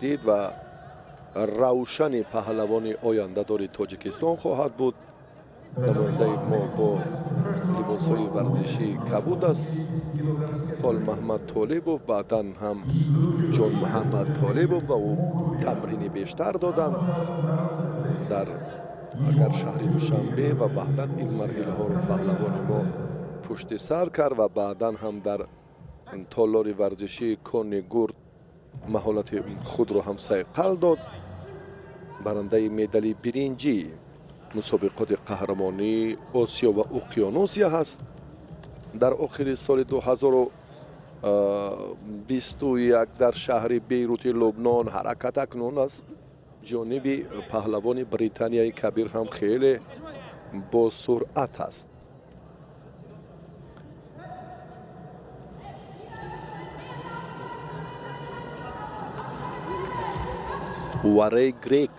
Дид ва равшани паҳлавони ояндадори Тоҷикистон хоҳад буд. Намояндаи мо бо либосҳои варзишии кабуд аст. Холмаҳмад Толибов, баъдан ҳам Ҷонмуҳаммад Толибов ба ӯ тамрини бештар доданд дар агар шаҳри Душанбе ва баъдан ин марҳилаҳоро паҳлавони мо пушти сар кард ва баъдан ҳам дар толори варзишии Кони Гурд маҳолати худро ҳам сайқал дод. Барандаи медали биринҷӣ мусобиқоти қаҳрамонии Осиё ва Уқёнусия ҳаст. Дар охири соли 2021 дар шаҳри Бейрути Лубнон. Ҳаракат акнун аз ҷониби паҳлавони Британияи Кабир ҳам хеле босуръат аст. Варей Грек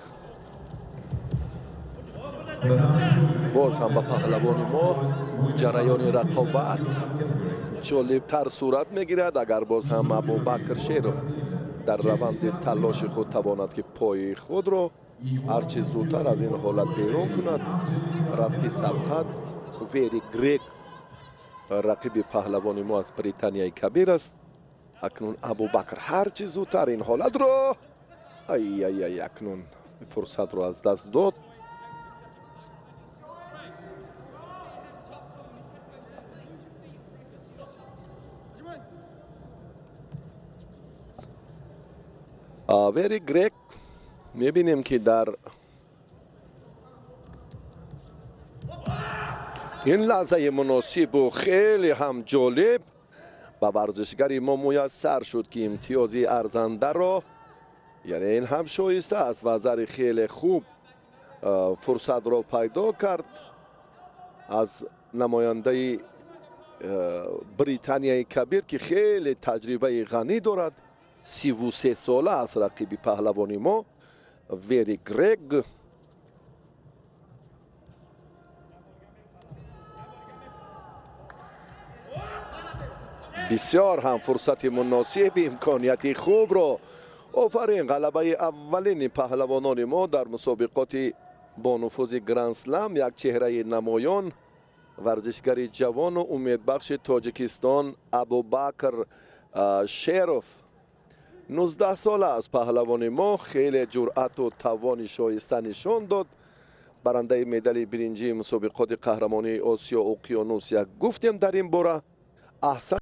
боз ҳам ба паҳлавони мо ҷараёни рақобат ҷолибтар сурат мегирад. Агар боз ҳам Абубакр Шеров дар раванди талоши худ тавонад, ки пои худро ҳарчи зудтар аз ин ҳолат берун кунад, рафти сабқат. Вери Грек рақиби паҳлавони мо аз Британияи Кабир аст. Акнун Абубакр ҳарчи зудтар ин ҳолатро, ай-ай-ай, акнун фурсатро аз даст дод. Вери Грек мебинем, ки дар ин лаҳзаи муносибу хеле ҳам ҷолиб ба варзишгари мо муяссар шуд, ки имтиёзи арзандаро, яъне ин ҳам шоиста аст, ва зари хеле хуб фурсатро пайдо кард аз намояндаи Британияи Кабир, ки хеле таҷрибаи ғанӣ дорад. 33 сола аст рақиби паҳлавони мо Вери Грег. Бисёр ҳам фурсати муносиб, имконияти хубро офарин. Ғалабаи аввалини паҳлавонони мо дар мусобиқоти бонуфузи Грандслам. Як чеҳраи намоён, варзишгари ҷавону умедбахши Тоҷикистон Абубакр Шеров, 19 сола аз паҳлавони мо, хеле ҷуръату тавони шоиста нишон дод. Барандаи медали биринҷии мусобиқоти қаҳрамонии Осиё Уқёнус як гуфтем дар ин бора. Аҳсан.